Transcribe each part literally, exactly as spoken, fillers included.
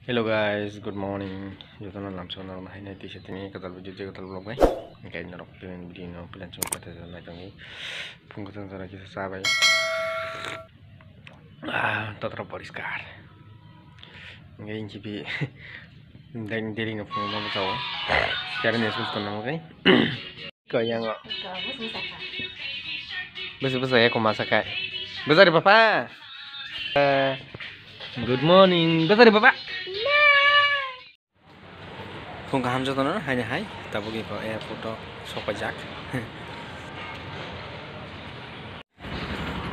Hello guys, good morning. Jotono lamsok norok hai nai tisa tini kwtal video je kwtal vlog bai. Hingke norok tini video no plan chuma pathai jora nai tongwi. Phung kwthang jora kisa cha bai. Ah, totro poriskar. Hingke inchi bi deng deri no phung ma bwsao. Kare ne sus kono gai. Kaya ngo. Bwsa bwsa ya kuma sakai. Bwsa ri papa. Eh, good morning. Bwsa ri papa. Phung kaham jotono haini hai tabuk iko airport o sokpaijak.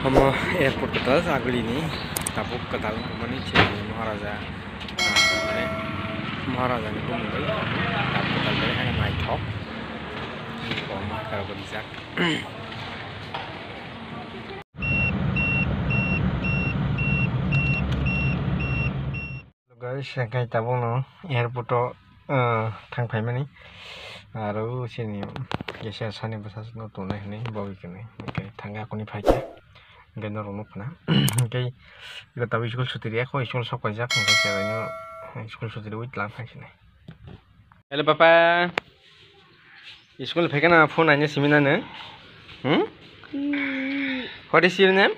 Omo airport kwtal agulini tabuk kwtal wngmani chini Maharaja, ah, mane Maharaja ni bumung bai tabuk kwtal bai haino naithok. Omo hai khe rijak. Guys, hingke tabukno airport o, ah, thang phaimani. Aro chini kisa sani bwsajwkno tongnai hinwi bogwi kwnwi. Hingke thangwi akuni phaikha. Hingke norok nukha na. Hingke iko tabuk school suti riyakho, school sok paijak. Hingke cheraino school suti riwi tlang phaisinai. Hello, papa. School phaikhe na phone naina simi nang? Hmm? Hmm. What is your name?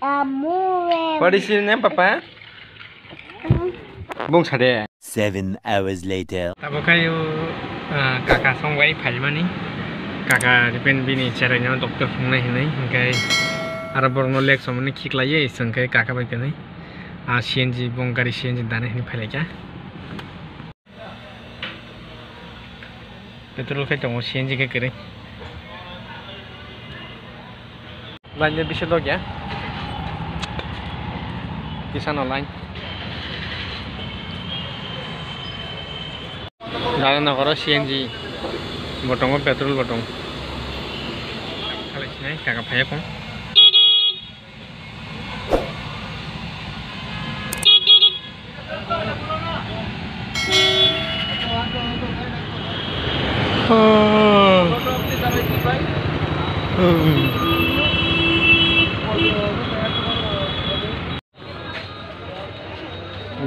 Amore. What is your name, papa? Hmm. Bung sade. Seven hours later. Tabuk khe o, ah, kaka song bai phaimani. Kaka ripen bini cheraino doctor phungnai hinwi, hingke aro borokno lek somani khiklaiye, isong khe kaka bai kwnwi. Ah, C N G, bung gari C N G dana hinwi phailaikha. Petrol khai tongo, C N G khe kwrwi. Line de bisa dok ya. Kisa no line. Dana nokoro C N G bo tongo, petrol bo tongo. Khalai sinai kaka phaiya kong.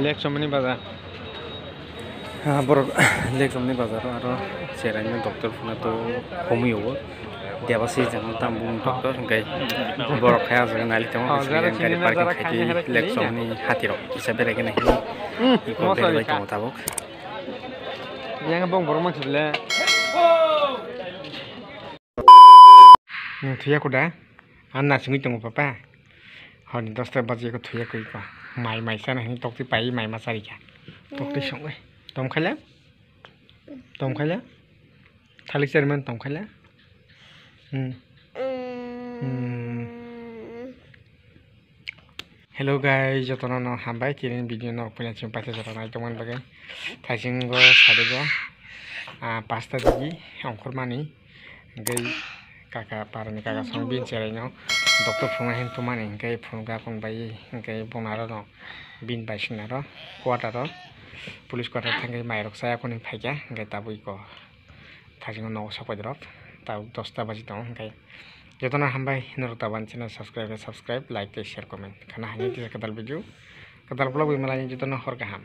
Lek somani bazar. Ah, borok lek somani bazar aro cheraino doctor phano to homwi o. Debasi jano tamo bumung tokto, hingke borok khe aswk nailik tongo, hingke gari parking khaidi lek somani hati rok kisa berai gana hinwi iko beraibai tongo tabuk. Yang bong borok mansuk le. Nung thuya kuda? Ang nasingwi tongo papa. Honi dosta baji ko thuya koi ko. Mai mai sana hinwi tokti pai mai ma sarika. Tokti songwe. Tom khaila? Tom khaila? Thalik chairman tom khaila? Hmm. Hmm. Hello guys, jotono no hambai tini video no puila chum paisa jora nai tongmani bagwi. Thaisingo sadigo, ah, pasta digi ongkhormani. Hingke kaka parani kaka song bin cheraino doctor phunukna hin tumani hingke phunukha phunukbai hingke bonaro no bin bai sinaro quarter o police quarter thangwi mairok chaya kuni phaikha hingke tabuk iko thajingo nogo sokpai rok tabuk dosta baji tongo hingke jotono hambai norok tabani channel subscribe khe subscribe like tei share comment khana haini tisa kwtal video kwtal vlog bai malai jotono hor kaham.